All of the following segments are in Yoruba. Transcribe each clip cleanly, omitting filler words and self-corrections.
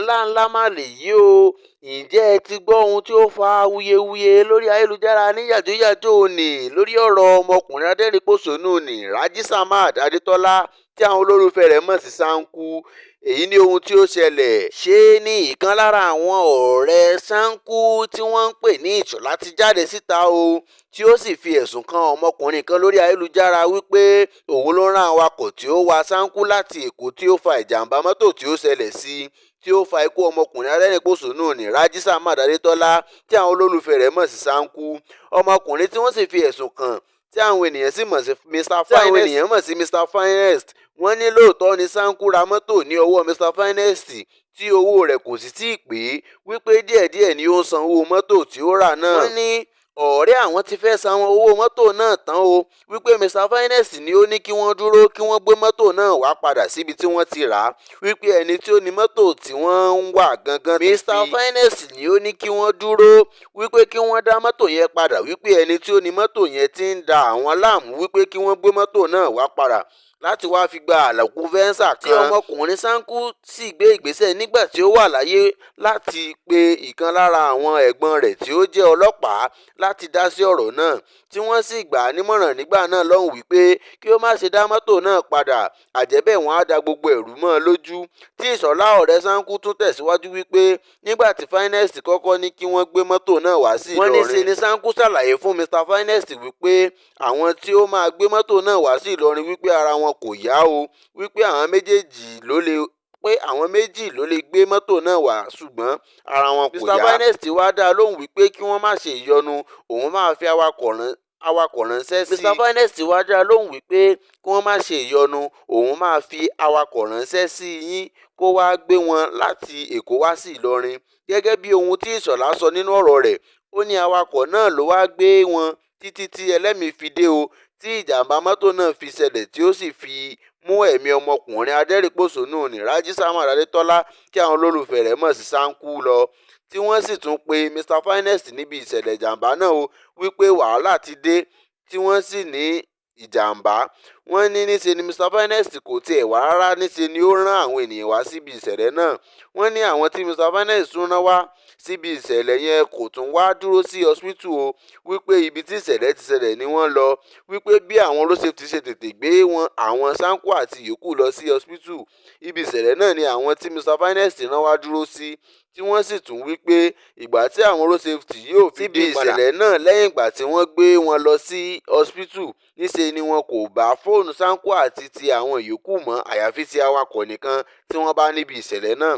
Wàhálà ńlá mà lèyí o. Ǹjẹ́ ẹ ti gbọ́ ohun tí ó fa awuyewuye lórí ayélujára ní yàjóyàjó òní lórí ọ̀rọ̀ ọmọkùnrin adẹ́rìnpòṣónú ní Raji Samad Adétọ́lá tí àwọn olólùfẹ́ rẹ̀ mọ̀ sí Sanku? Èyí ni ohun tí ó ṣẹlẹ̀. Ṣe ni ìkan lára àwọn ọ̀rẹ́ Sanku tí wọ́n ń pè ní Ìṣọ̀lá ti jáde síta o, tí ó sì fi ẹ̀sùn kan ọmọkùnrin kan lórí ayélujára wípé òun ló rán awakọ̀ tí ó wa Sanku láti Èkó tí ó fa ìjàmbá mọ́tò tí ó ṣẹlẹ̀ sí, tí ó fa ikú ọmọkùnrin adẹ́rìnpòṣónú ní Raji Samad Adétọ́lá tí àwọn olólùfẹ́ rẹ̀ mọ̀ sí Sanku. Ọmọkùnrin tí wọ́n sì fi ẹ̀sùn kàn, tí àwọn ènìyàn sì mọ̀ sí Mr Finest, tí àwọn ènìyàn mọ̀ sí Mr Finest, wọ́n ní lóòótọ́ ni Sanku ra mọ́tò ní ọwọ́ Mr Finest tí owó rẹ̀ kò sì tíì pé, wípé díẹ̀díẹ̀ ni ó ń san owó mọ́tò tí ó rà náà. Wọ́n ní ọ̀rẹ́ àwọn ti fẹ́ san owó mọ́tò náà tán o, wípé Mr Finest ni ó ní kí wọ́n dúró, kí wọ́n gbé mọ́tò náà wá padà síbi tí wọ́n ti rà á, wípé ẹni tí ó ní mọ́tò tí wọ́n ń wà gangan ti fi. Mr Finest ni ó ní kí wọ́n dúró, wípé kí wọ́n dá mọ́tò yẹn padà, wípé ẹni tí ó ní mọ́tò yẹn ti ń da àwọn láàmú, wípé kí wọ́n gbé mọ́tò náà wá padà láti wáá fi gba àlòkù Venza kan. Tí ọmọkùnrin Sanku sì gbé ìgbésẹ̀ nígbà tí ó wà láyé láti pe ìkan lára àwọn ẹ̀gbọ́n rẹ̀ tí ó jẹ́ ọlọ́pàá láti dá sí ọ̀rọ̀ náà, tí wọ́n sì gbà á nímọ̀ràn nígbà náà lọ́hùn wípé kí ó má ṣe dá mọ́tò náà padà, àjẹ́bẹ́ wọn á da gbogbo ẹ̀rú mọ́ ọn lójú. Tí Ìṣọ̀lá ọ̀rẹ́ Sanku tún tẹ̀síwájú wípé nígbà tí Finest kọ́kọ́ ní kí wọ́n gbé mọ́tò náà wá sí Ìlọrin, wọ́n ní ṣe ni Sanku ṣàlàyé fún Mr Finest wípé àwọn tí ó máa gbé mọ́tò náà wá sí Ìlọrin, wípé ara wọn kò yá o, wípé àwọn méjèèjì ló lè pé àwọn méjì ló lè gbé mọ́tò náà wá, ṣùgbọ́n ara wọn kò yá. Mr Finest wá dá a lóhùn wípé kí wọ́n má ṣe ìyọnu, òun máa fi awakọ̀ ránṣẹ́ sí. Mr Finest wá dá a lóhùn wípé kí wọ́n má ṣe ìyọnu, òun máa fi awakọ̀ ránṣẹ́ sí yín kó wáá gbé wọn láti Èkó wá sí Ìlọrin. Gẹ́gẹ́ bí ohun tí Ìṣọ̀lá sọ nínú ọ̀rọ̀ rẹ̀, ó ní awakọ̀ náà ló wáá gbé wọn títí tí ẹlẹ́mìí fi dé o, tí ìjàmbá mọ́tò náà fi ṣẹlẹ̀, tí ó sì fi mú ẹ̀mí ọmọkùnrin adẹ́rìnpòṣónú ní Raji Samad Adétọ́lá tí àwọn olólùfẹ́ rẹ̀ mọ̀ sí Sanku lọ, tí wọ́n sì tún pe Mr Finest níbi ìṣẹ̀lẹ̀ ìjàmbá náà o, wípé wàhálà ti dé, tí wọ́n sì ní ìjàmbá. Wọ́n ní níṣe ni Mr Finest kò tiẹ̀ wá rárá, níṣe ni ó rán àwọn ènìyàn wá síbi ìṣẹ̀lẹ̀ náà. Wọ́n ní àwọn tí Mr Finest tún rán wá síbi ìṣẹ̀lẹ̀ yẹn kò tún wá dúró sí hospital o, wípé ibi tí ìṣẹ̀lẹ̀ ti ṣẹlẹ̀ ni wọ́n lọ, wípé bí àwọn road safety ṣe tètè gbé wọn àwọn Sanku àti yòókù lọ sí hospital, ibi ìṣẹ̀lẹ̀ náà ni àwọn tí Mr Finest rán wá dúró sí, tí wọ́n sì tún wí pé ìgbà tí àwọn road safety yóò fi dé ìṣẹ̀lẹ̀ náà lẹ́yìn ìgbà tí wọ́n gbé wọn lọ sí hospital, níṣe ni wọn kò bá fóònù Sanku àti ti àwọn yòókù mọ́, àyàfi ti awakọ̀ nìkan tí wọ́n bá níbi ìṣẹ̀lẹ̀ náà.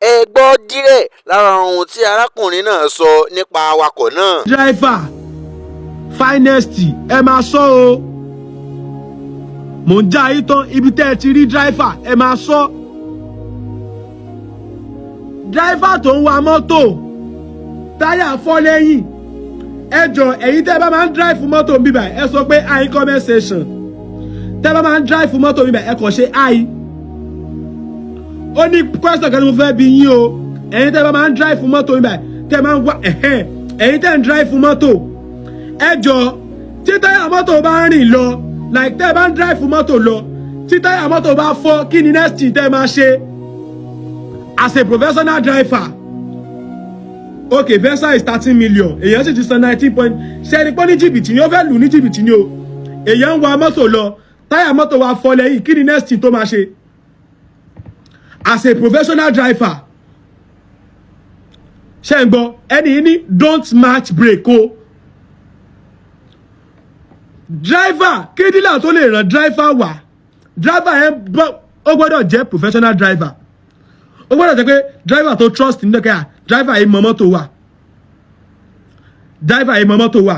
Ẹ gbọ́ díẹ̀ lára ohun tí arákùnrin náà sọ nípa awakọ̀ náà. Driver Finest, ẹ máa sọ o, mò ń já yín tán. Ibi tẹ́ ẹ ti rí driver, ẹ máa sọ. Driver tó ń wa mọ́tò, táyà fọ́ lẹ́yìn. Ẹ jọ, ẹ̀yin tẹ́ ẹ bá máa ń drive mọ́tò bíbà, ẹ sọ pé hi comment section. Tẹ́ ẹ bá máa ń drive mọ́tò bíbà, ẹ kàn ṣe hi. Ó ní question kan tí mo fẹ́ bi yín o. Ẹ̀yin tẹ́ ẹ bá máa ń drive mọ́tò bíbà, tẹ́ ẹ máa ń wá ẹ̀hẹ́n, ẹ̀yin tẹ́ ẹ ń drive mọ́tò, ẹ jọ, tí táyà mọ́tò bá ń rìn lọ, like tẹ́ ẹ bá ń drive mọ́tò lọ, tí táyà mọ́tò bá fọ́, kí ni next thing tẹ́ ẹ máa ṣe as a professional driver? Okay, Venza is 13 million, èèyàn sì ti san 19 point. Ṣe ẹni pọ́n ní jìbìtì ni ó fẹ́ lù ní jìbìtì ni o. Èèyàn ń wa mọ́tò lọ, táyà mọ́tò wa fọ́ lẹ́yìn, kí ni next thing tó máa ṣe as a professional driver? Ṣe ń gbọ́? Ẹni yìí ní don't match brake o. Driver, kí dealer tó lè ràn driver wá, driver yẹn ó gbọ́dọ̀ jẹ́ professional driver. Ó gbọ́dọ̀ jẹ́ pé driver tó trust ní dẹ́kẹ́ à, driver yìí mọ mọ́tò wà, driver yìí mọ mọ́tò wà,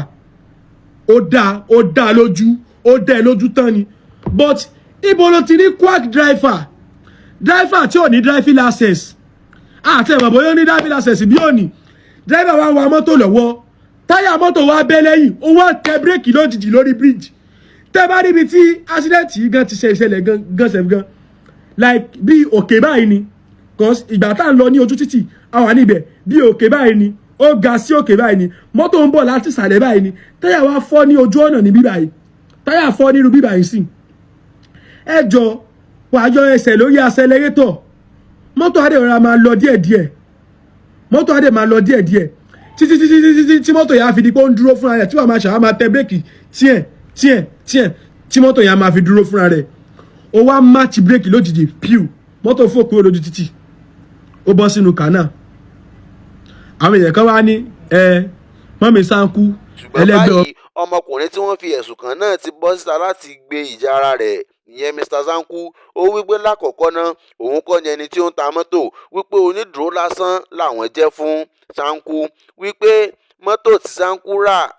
ó dáa, ó dáa lójú, ó dá ẹ lójú tán ni. But ibo ló ti rí quack driver, driver tí ò ní driving license, àti ẹ̀mọ̀ bóyá ó ní driving license bí ò ní? Driver wa ń wa mọ́tò lọ́wọ́, táyà mọ́tò wa bẹ́ lẹ́yìn, ó wá tẹ bírèkì lójijì lórí bridge. Tẹ́ bá níbi tí accident yìí gan ti ṣe ìṣẹ̀lẹ̀ gan gan sef gan, like bí òkè báyìí ni, 'cause ìgbà tá à ń lọ ní ojú títì, a wà níbẹ̀, bí òkè báyìí ni, ó ga sí òkè báyìí ni, mọ́tò ń bọ̀ láti ìsàlẹ̀ báyìí ni, táyà wa fọ́ ní ojú ọ̀nà níbí báyìí, táyà fọ́ nínú bíbáyìí sí. Ẹ jọ, wàá yọ ẹsẹ̀ lórí accelerator. Mọ́tò adé rọra máa lọ díẹ̀díẹ̀, mọ́tò adé máa lọ díẹ̀díẹ̀ títí títí títí tí tí mọ́tò yẹn á fi di pé ó ń dúró fúnra rẹ̀, tí wàá máa ṣàwọn máa tẹ bírèkì tíẹ̀ tíẹ̀ tíẹ̀, tí mọ́tò yẹn á máa fi dúró fúnra rẹ̀. Ó wá match bírèkì lójijì, piu, mọ́tò fò kúrò lójú títì, ó bọ́ sínú kànáà. Àwọn èèyàn kan wá ní ẹ mọ́mí sáńkú Ṣùgbọ́n ẹlẹ́gbẹ́ báyìí, ọmọkùnrin tí wọ́n fi ẹ̀sùn kàn náà ti bọ́ síta láti gbé ìjà ara rẹ̀, ìyẹn Mr Zanku. Ó wípé lákọ̀ọ́kọ́ náà, òun kọ́ ni ẹni tí ó ń ta mọ́tò, wípé onídùúró lásán làwọn jẹ́ fún Zanku, wípé mọ́tò tí Zanku rà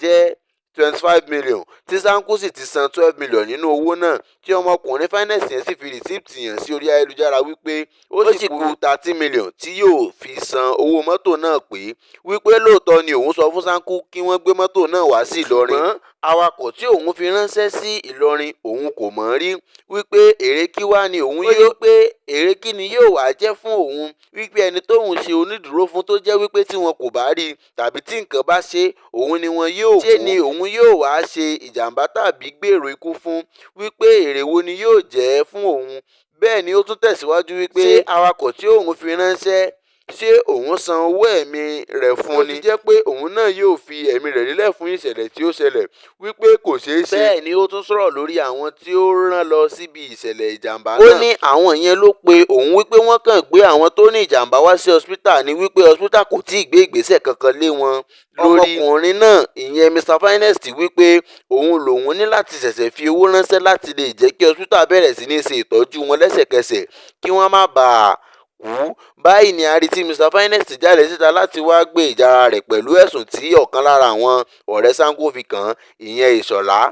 jẹ́ 25 million, tí Zanku sì ti san 12 million nínú owó náà, tí ọmọkùnrin Finesse yẹn sì fi receipt hàn sí orí ayélujára, wípé ó sì kù 13 million tí yóò fi san owó mọ́tò náà pé, wípé lóòótọ́ ni òun sọ fún Zanku kí wọ́n gbé mọ́tò náà wá sí Ìlọrin, ṣùgbọ́n awakọ̀ tí òun fi ránṣẹ́ sí Ìlọrin, òun kò mọ̀ rí, wípé èrè kí wá ni òun yóò pé èrè kí ni yóò wá jẹ́ fún òun, wípé ẹni tóun ṣe onídùúró fún, tó jẹ́ wípé tí wọn kò bá rí tàbí tí nǹkan bá ṣe òun ni wọn yóò ṣe ni òun yóò wá ṣe ìjàmbá tàbí gbèrò ikú fún, wípé èrè wo ni yóò jẹ́ fún òun? Bẹ́ẹ̀ ni ó tún tẹ̀síwájú wípé ṣé awakọ̀ tí òun fi ránṣẹ́, ṣé òun san owó ẹ̀mí rẹ̀ fún ni, tó fi jẹ́ pé òun náà yóò fi ẹ̀mí rẹ̀ lélẹ̀ fún ìṣẹ̀lẹ̀ tí ó ṣẹlẹ̀, wípé kò ṣeé ṣe. Bẹ́ẹ̀ ni ó tún sọ̀rọ̀ lórí àwọn tí ó rán lọ síbi ìṣẹ̀lẹ̀ ìjàmbá náà. Ó ní àwọn yẹn ló pe òun, wípé wọ́n kàn gbé àwọn tó ní ìjàmbá wá sí hospital ni, wípé hospital kò tí ì gbé ìgbésẹ̀ kankan lé wọn lórí. Ọmọkùnrin náà, ìyẹn Mr Finesse, wípé òun lòun ní láti ṣẹ̀ṣẹ̀ fi owó ránṣẹ́ láti lè jẹ́ kí hospital bẹ̀rẹ̀ sí ní ṣe ìtọ́jú wọn lẹ́sẹ̀kẹsẹ̀ kí wọ́n má bàa kú. Báyìí ni a rí tí Mr Finesse jáde síta láti wáá gbé ìjà ara rẹ̀ pẹ̀lú ẹ̀sùn tí ọ̀kan lára àwọn ọ̀rẹ́ Sanko fi kàn án, ìyẹn Ìṣọ̀lá.